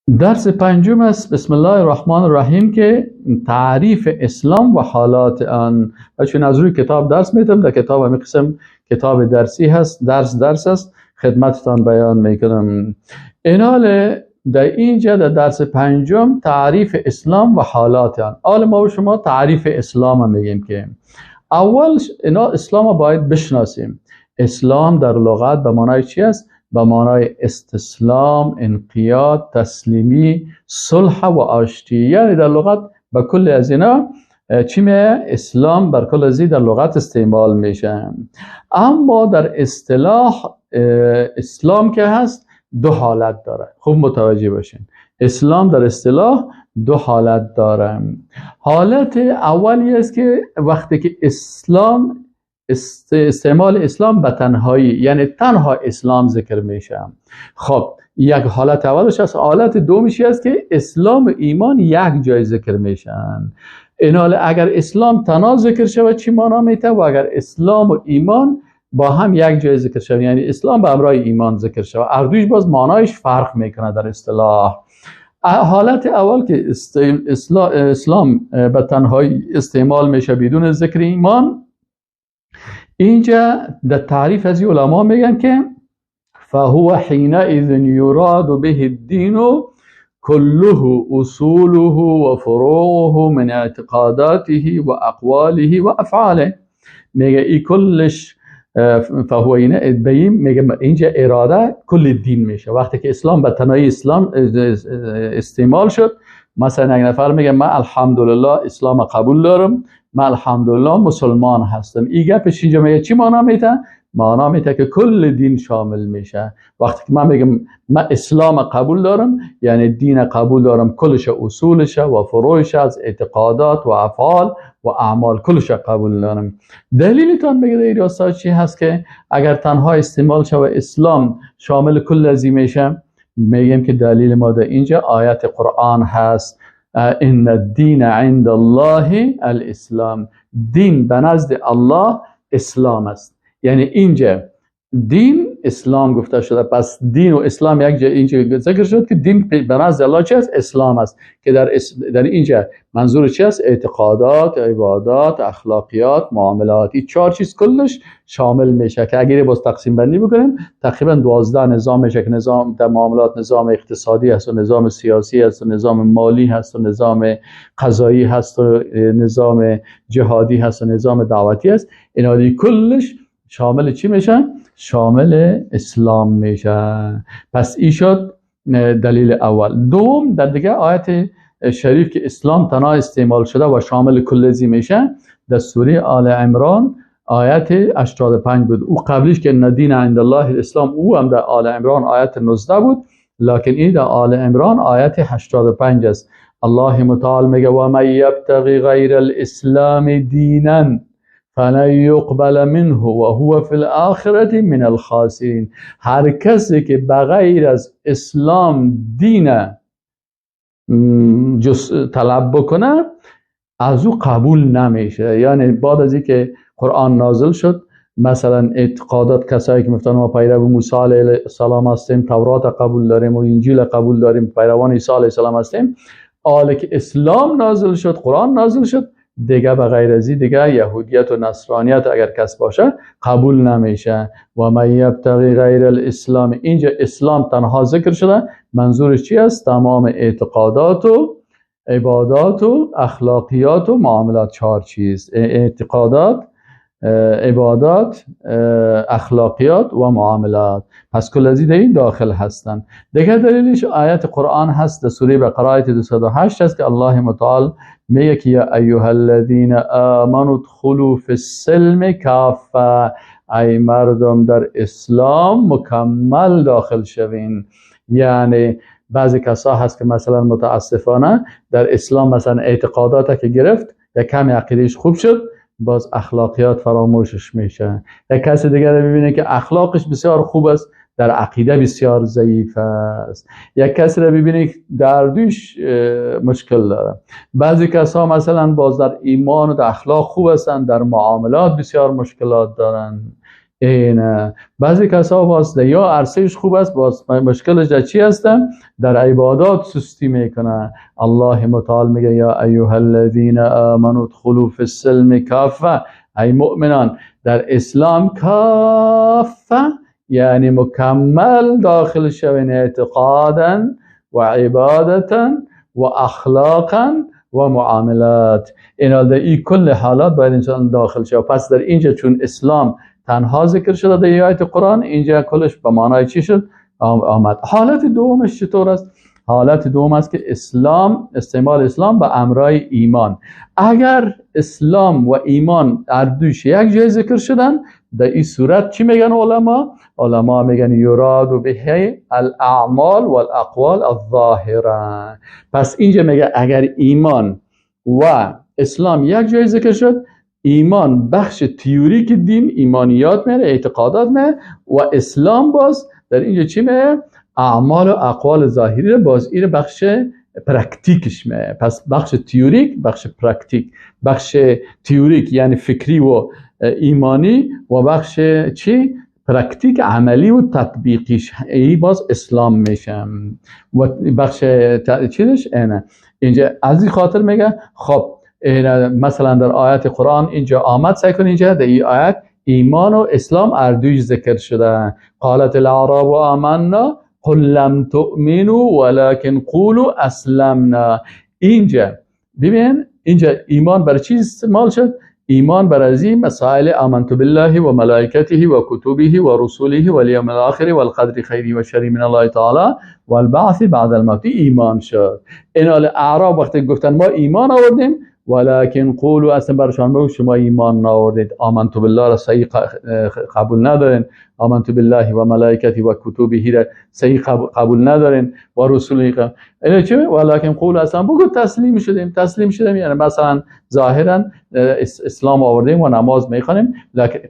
درس پنجم است، بسم الله الرحمن الرحیم، که تعریف اسلام و حالات آن. و چون از روی کتاب درس میتم، در کتاب همین قسم کتاب درسی هست، درس است، خدمتتان بیان میکنم. اینال در اینجا در درس پنجم تعریف اسلام و حالات آن. حال ما و شما تعریف اسلام میگیم که اول اینا اسلام باید بشناسیم. اسلام در لغت به معنای چی است؟ به معنای استسلام، انقیاد، تسلیمی، صلح و آشتی. یعنی در لغت به کل از اینا چی میه؟ اسلام بر کل از در لغت استعمال میشه. اما در اصطلاح اسلام که هست دو حالت داره. خوب متوجه باشین، اسلام در اصطلاح دو حالت داره. حالت اولی است که وقتی که اسلام استعمال اسلام به تنهایی، یعنی تنها اسلام ذکر میشه. خب یک حالت اولش است. حالت دومش است که اسلام و ایمان یک جای ذکر میشن. اینال اگر اسلام تنها ذکر شود چی معنا میته، و اگر اسلام و ایمان با هم یک جای ذکر شود، یعنی اسلام به همراه ایمان ذکر شود، هر دویش باز معنایش فرق میکنه در اصطلاح. حالت اول که اسلام به تنهایی استعمال میشه بدون ذکر ایمان، اینجا در تعریف از علما میگن که فهو حینئذ یراد به الدین كله اصوله و فروعه من اعتقاداته و اقواله و افعاله. میگه ای کلش فهو بیم، میگه اینجا اراده کل دین میشه. وقتی که اسلام به تنهایی اسلام استعمال شد، مثلا یک نفر میگه من الحمدلله اسلام قبول دارم، من الحمدلله مسلمان هستم، این گپش اینجا میگه چی معنا میته؟ معنا میته که کل دین شامل میشه. وقتی که من میگم من اسلام قبول دارم، یعنی دین قبول دارم، کلش اصولش و فروعش از اعتقادات و افعال و اعمال کلش قبول دارم. دلیلتان میگه در راستا چی هست که اگر تنها استعمال شه و اسلام شامل کل ازی میشه؟ میگیم که دلیل ما در اینجا آیت قرآن هست، ان الدین عند الله الاسلام. دین به نزد الله اسلام است. یعنی اینجا دین اسلام گفته شده، پس دین و اسلام یک جای اینجا ذکر شد که دین به نزد الله چی است؟ اسلام است. که در اینجا منظور چی است؟ اعتقادات، عبادات، اخلاقیات، معاملات، این چهار چیز کلش شامل میشه که اگر باز تقسیم بندی بکنیم تقریبا 12 نظام میشه که نظام در معاملات نظام اقتصادی هست و نظام سیاسی هست و نظام مالی هست و نظام قضایی هست و نظام جهادی هست و نظام دعوتی هست. اینا کلش شامل چی میشن؟ شامل اسلام میشن. پس این شد دلیل اول. دوم در دیگه آیت شریف که اسلام تنها استعمال شده و شامل کل زی میشه، در سوره آل عمران آیت 85 بود. او قبلیش که ان دین عند الله الاسلام، او هم در آل عمران آیت 19 بود، لکن این در آل عمران آیت 85 است. الله متعال میگه و من یبتغی غیر الاسلام دینا فلن یقبل منه و هو فی الاخرة من الخاسرین. هر کسی که بغیر از اسلام دین طلب بکنه از او قبول نمیشه. یعنی بعد از اینکه قرآن نازل شد، مثلا اعتقادات کسایی که میگفتن ما پیرو موسی علیه السلام هستیم، تورات قبول داریم و انجیل قبول داریم، پیروان عیسی علیه السلام هستیم، حالا که اسلام نازل شد، قرآن نازل شد، دیگه به غیر از دیگه یهودیت و نصرانیت اگر کس باشه قبول نمیشه. و من یبتغی غیر الاسلام، اینجا اسلام تنها ذکر شده، منظورش چی است؟ تمام اعتقادات و عبادات و اخلاقیات و معاملات، چهار چیز: اعتقادات، عبادات، اخلاقیات و معاملات. پس کل از این داخل هستند. دیگه دلیلش آیت قرآن هست در سوره بقره آیت 208 است که الله متعال میگه که یا ایها الذین آمنوا ادخلوا فی السلم کافه، ای مردم در اسلام مکمل داخل شوین. یعنی بعضی کسا هست که مثلا متاسفانه در اسلام مثلا اعتقادات که گرفت یا کمی عقیدهش خوب شد، باز اخلاقیات فراموشش میشه. یک کسی دیگر رو میبینه که اخلاقش بسیار خوب است، در عقیده بسیار ضعیف است. یک کسی رو میبینه که در دوش مشکل داره. بعضی کسا مثلا باز در ایمان و در اخلاق خوب هستند، در معاملات بسیار مشکلات دارن. این بعضی کسا باز یا عرصهش خوب است، باز مشکلش در چی هست؟ در عبادات سستی میکنه. الله متعال میگه یا ایها الذین آمنوا ادخلوا فی السلم کافه، ای مؤمنان در اسلام کافه یعنی مکمل داخل شوین، اعتقادا و عبادتا و اخلاقا و معاملات. این در این کل حالات باید انسان داخل شود. پس در اینجا چون اسلام تنها ذکر شده در آیت قرآن، اینجا کلش به معنای چی شد؟ آمد. حالت دومش چطور است؟ حالت دوم است که اسلام، استعمال اسلام به امرای ایمان. اگر اسلام و ایمان هر دوش یک جای ذکر شدن، در این صورت چی میگن علما؟ علما میگن یراد به الاعمال والاقوال الظاهره. پس اینجا میگه اگر ایمان و اسلام یک جای ذکر شد، ایمان بخش تئوریک دین، ایمانیات میره، اعتقادات میره، و اسلام باز در اینجا چی میره؟ اعمال و اقوال ظاهری، باز این بخش پرکتیکش میره. پس بخش تئوریک، بخش پرکتیک، بخش تئوریک یعنی فکری و ایمانی، و بخش چی؟ پرکتیک عملی و تطبیقیش، ای باز اسلام میشه. و بخش چیش اینه. اینجا از این خاطر میگه خب مثلا در آیت قرآن اینجا آمد، سعی کن اینجا در این آیت ایمان و اسلام اردوی ذکر شده. قالت الاعراب آمنا قل لم تؤمنوا ولكن قولوا اسلمنا. اینجا ببین اینجا ایمان برای چی استعمال شد؟ ایمان بر از این مسائل آمنت بالله و ملائکته و کتبه و رسوله و الیوم الاخر والقدر خیری و شری من الله تعالی والبعث بعد الموت ایمان شد. این اعراب وقتی گفتن ما ایمان آوردیم، ولكن قولوا، اصلا برشان بگو شما ایمان نآوردید، آمنت بالله را صحیح قبول ندارین، آمنت بالله و ملائکته و کتبه را صحیح قبول ندارین و رسوله. اینا چی؟ ولكن قولوا، اصلا بگو تسلیم شدیم، تسلیم شدیم یعنی مثلا ظاهرا اسلام آوردیم و نماز میخوانیم.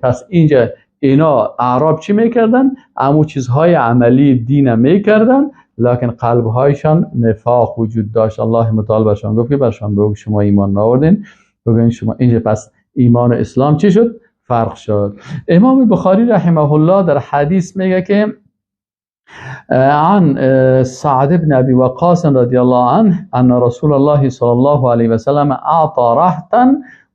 پس اینجا اینا اعراب چی میکردن؟ امو چیزهای عملی دین میکردن، لکن قلبهایشان نفاق وجود داشت. الله متعال برشان گفت که برشان بگو شما ایمان نآوردین، بگوین شما اینجا. پس ایمان و اسلام چی شد؟ فرق شد. امام بخاری رحمه الله در حدیث میگه که عن سعد بن ابي وقاص رضی الله عنه ان رسول الله صلی الله علیه و سلم اعطى رهطا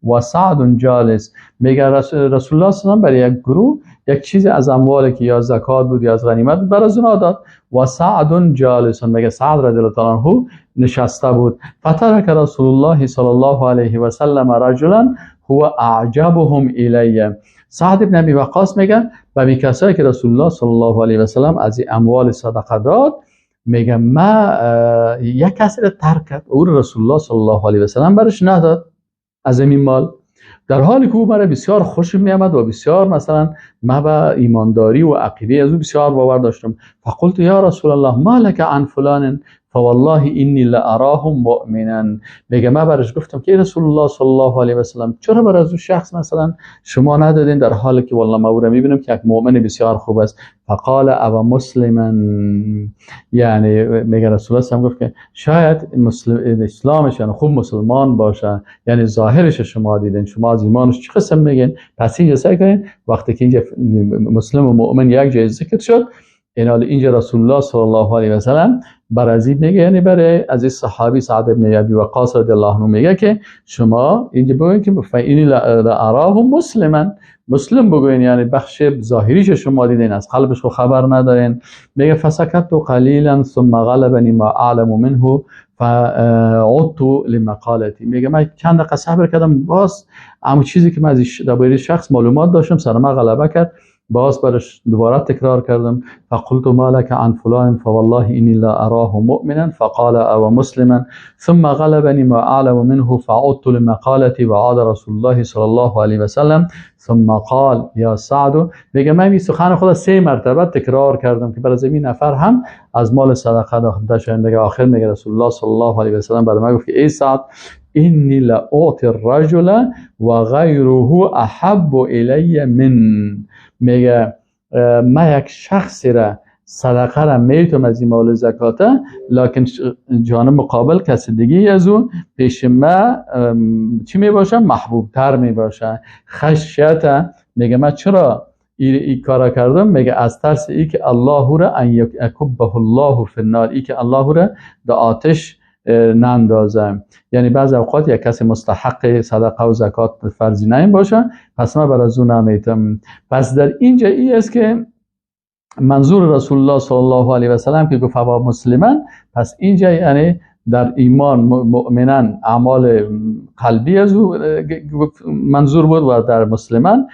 و سعد جالس. میگه رسول الله صلی الله علیه و سلم برای یک گروه یک چیز از اموال که یا زکات بود یا از غنیمت بود برای اونا داد. و سعد جالس، میگه سعد رضی الله تعالی عنه نشسته بود. فترک رسول الله صلی الله علیه و سلم رجلا هو اعجبهم الی. سعد بن ابی وقاص میگه و می کسایی که رسول الله صلی الله علیه و سلم از اموال صدقه داد، میگه ما یک کسی را ترک کرد، او رسول الله صلی الله علیه و سلم برش نداد از این مال، در حالی که او برای بسیار خوش میامد و بسیار مثلا ما به ایمانداری و عقیده از او بسیار باور داشتم. فقلت یا رسول الله ما لك عن فلان فوالله انی لاراه مؤمنا. میگه من برش گفتم که رسول الله صلی الله علیه و سلم چرا بر از او شخص مثلا شما ندادین، در حالی که والله ما او را میبینم که یک مؤمن بسیار خوب است. فقال ابا مسلما، یعنی میگه رسول الله صلی گفت که شاید مسلم اسلامش یعنی خوب مسلمان باشه، یعنی ظاهرش شما دیدین، شما از ایمانش چه قسم میگین. پس اینجا سعی کنین وقتی که اینجا مسلم و مؤمن یک جای ذکر شد، اینجا رسول الله صلی الله علیه و سلم بر از این میگه، یعنی برای از این صحابی سعد بن ابی وقاص رضی الله عنه میگه که شما اینجا بگوین که فإنی لأراه مسلما، مسلم بگوین، یعنی بخش ظاهریش شما دیدین، از قلبش خبر ندارین. میگه فسکت قلیلا ثم غلبنی ما اعلم منه فعدت لمقالتی. میگه من چند دقیقه صبر کردم، باز اما چیزی که من از درباره شخص معلومات داشتم سر من غلبه کرد، باز برش دوباره تکرار کردم. فقلت ما لك عن فلان فوالله إني لا أراه مؤمنا فقال أو مسلما ثم غلبني ما أعلم منه فعدت لمقالتي وعاد رسول الله صلى الله عليه وسلم ثم قال یا سعد. میگه من این سخن خود سه مرتبه تکرار کردم که برای زمین نفر هم از مال صدقه داده شد. میگه آخر میگه رسول الله صلی الله علیه و سلم برای من گفت که ای سعد انی لأعطی الرجل و غیره احب الی من. میگه من یک شخصی را صدقه را میتونم از این مال زکاته، لکن جانب مقابل کسی دیگه از اون پیش ما چی میباشه؟ محبوب تر میباشه. خشیت، میگه من چرا ای کارا کردم، میگه از ترس ای که الله را ان یکبه الله فی النار، ای که الله را در آتش نندازم. یعنی بعض اوقات یک کسی مستحق صدقه و زکات فرضی نیم باشه، پس من بر از او نمیتم. پس در اینجا ای است که منظور رسول الله صلی الله علیه و سلم که گفت فوا مسلمان، پس اینجا یعنی در ایمان مؤمنان اعمال قلبی از او منظور بود و در مسلمان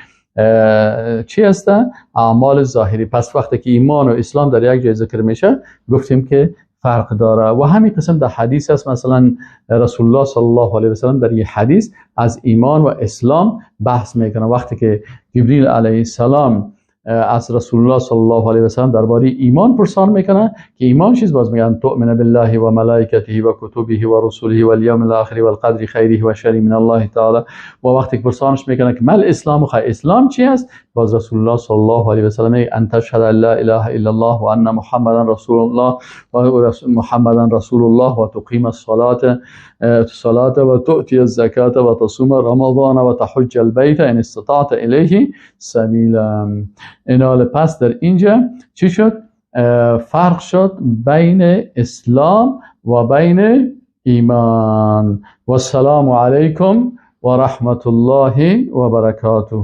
چی هست؟ اعمال ظاهری. پس وقتی که ایمان و اسلام در یک جای ذکر میشه گفتیم که فرق داره. و همین قسم در حدیث است، مثلا رسول الله صلی الله علیه و سلم در یک حدیث از ایمان و اسلام بحث میکنه. وقتی که جبریل علیه السلام از رسول الله صلی الله علیه و سلم درباره ایمان پرسان میکنه که ایمان چیز، باز میگن تؤمن بالله و ملائکته و کتبه و رسوله و الیوم الاخر والقدر خیره و شره من الله تعالی. و وقتی که پرسانش میکنه که مل اسلام، خی اسلام چی است، باز رسول الله صلی الله علیه و سلم میگه ان تشهد ان لا اله الا الله و ان محمدا رسول الله و محمدا رسول الله و تقیم الصلاه و تؤتی الزکات و تصوم رمضان و تحج البیت ان استطعت الیه سبیلا. اینال پس در اینجا چی شد؟ فرق شد بین اسلام و بین ایمان. و السلام علیکم و رحمت الله و برکاته.